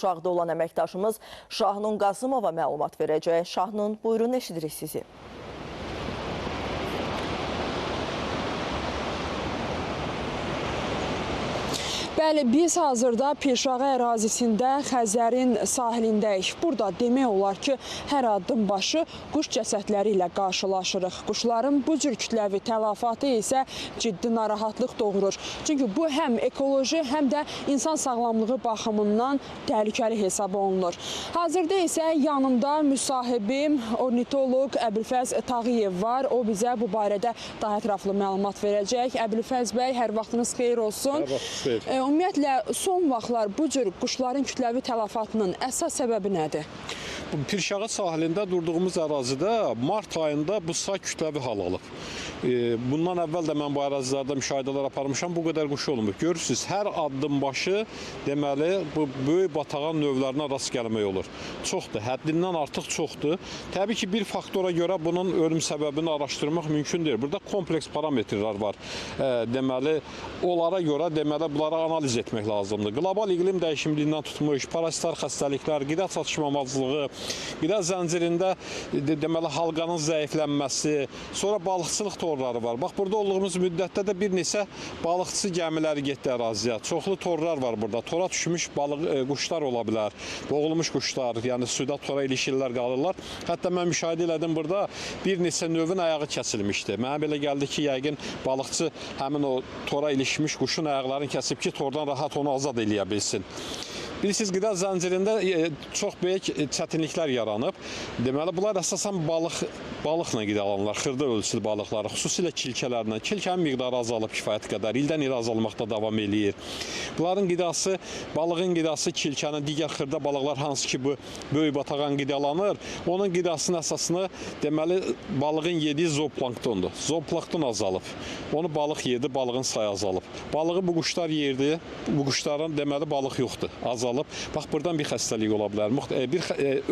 Pirşağıda olan əməkdaşımız Şahnun Qasımova məlumat verəcək. Şahnun, buyurun, eşidirik sizi. Bəli, biz hazırda Pirşağı ərazisində Xəzərin sahilindəyik. Burada demək olar ki, hər addım başı quş cəsədləri ilə qarşılaşırıq. Quşların bu cür kütləvi tələfatı isə ciddi narahatlıq doğurur. Çünki bu həm ekoloji, həm də insan sağlamlığı baxımından təhlükəli hesab olunur. Hazırda isə yanımda müsahibim, ornitoloq Əbülfəz Tağıyev var. O bizə bu barədə daha ətraflı məlumat verəcək. Əbülfəz bəy, hər vaxtınız xeyir olsun. Hər vaxtınız xeyir. Ümumiyyətlə, son vaxtlar bu cür quşların kütləvi tələfatının əsas səbəbi nədir? Pirşağı sahilində durduğumuz ərazidə mart ayında bu say kütləvi hal alıb. Bundan əvvəl də mən bu ərazilərdə müşahidələr aparmışam, bu qədər quş olmur. Görürsünüz, hər addım başı deməli, bu böyük batağan növlərinə rast gəlmək olur. Çoxdur, həddindən artıq çoxdur. Təbii ki, bir faktora görə bunun ölüm səbəbini araşdırmaq mümkün deyil. Burada kompleks parametrlər var. Deməli, onlara görə deməli, bunları analiz etmək lazımdır. Qlobal iqlim dəyişikliyindən tutmuş, parasitar xəstəliklər, qida çatışmamazlığı, qida zəncirində deməli halqanın zəiflənməsi, sonra balıqçılıq torları var. Bax, burada olduğumuz müddətdə də bir neçə balıqçı gəmiləri getdi əraziyə. Çoxlu torlar var burada. Tora düşmüş balıq quşlar ola bilər. Boğulmuş quşlar, yəni suda tora ilişirlər, qalırlar. Hətta mən müşahidə elədim burada bir neçə növün ayağı kəsilmişdi. Mənə belə gəldi ki, yəqin balıqçı həmin o tora ilişmiş quşun ayaqlarını kəsib ki, tordan rahat onu azad eləyə bilsin. Bilirsiniz, qida zəncirində çox böyük çətinliklər yaranıb. Deməli, bunlar əsasən balıqla qidalanırlar, xırda ölçülü balıqları, xüsusilə kilkələrlə. Kilkənin miqdarı azalıb kifayət qədər, ildən ilə azalmaqda davam eləyir. Bunların qidası, balığın qidası kilkənin, digər xırda balıqlar hansı ki bu böyük batağan qidalanır, onun qidasının əsasını deməli, balığın yediyi zooplanktondur. Zooplankton azalıb. Onu balıq yedi, balığın sayı azalıb. Balığı bu quşlar yerdi, bu quşların deməli balıq yoxdur, azalıb. Bax, buradan bir xəstəlik ola bilər, bir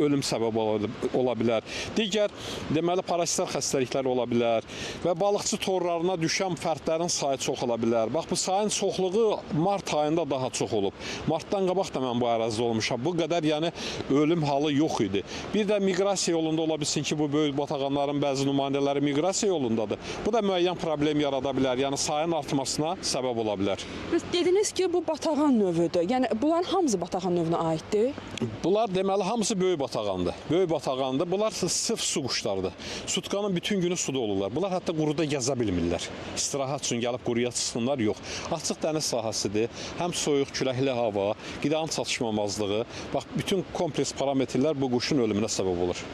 ölüm səbəbi ola bilər. Digər, deməli, parasitar xəstəliklər ola bilər və balıqçı torlarına düşən fərdlərin sayı çox ola bilər. Bax, bu sayın çoxluğu mart ayında daha çox olub. Martdan qabaq da mən bu ərazidə olmuşam. Bu qədər, yəni, ölüm halı yox idi. Bir də miqrasiya yolunda ola bilsin ki, bu böyük batağanların bəzi nümayəndələri miqrasiya yolundadır. Bu da müəyyən problem yarada bilər, yəni sayın artmasına səbəb ola bilər. Bəs dediniz ki, bu batağan növüdür. Yəni, bunların hamısı batağan növünə aiddir? Bunlar deməli hamısı böyük batağandır. Böyük batağandır. Bunlar sırf su quşlarıdır. Sutkanın bütün günü suda olurlar. Bunlar hətta quruda gəzə bilmirlər. İstirahat üçün gəlib quruya çıxsınlar, yox. Açıq dəniz sahəsidir. Həm soyuq, küləkli hava, qidanın çatışmamazlığı. Bax, bütün kompleks parametrlər bu quşun ölümünə səbəb olur.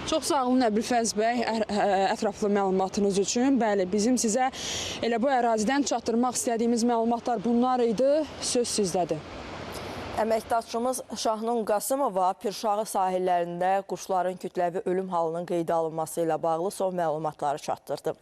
Çox sağ olun Əbülfəz bəy, ətraflı məlumatınız üçün. Bəli, bizim sizə elə bu ərazidən çatdırmaq istədiyimiz məlumatlar bunlar idi. Söz sizdədir. Əməkdaşımız Şahnun Qasımova Pirşağı sahillərində quşların kütləvi ölüm halının qeydə alınması ilə bağlı son məlumatları çatdırdı.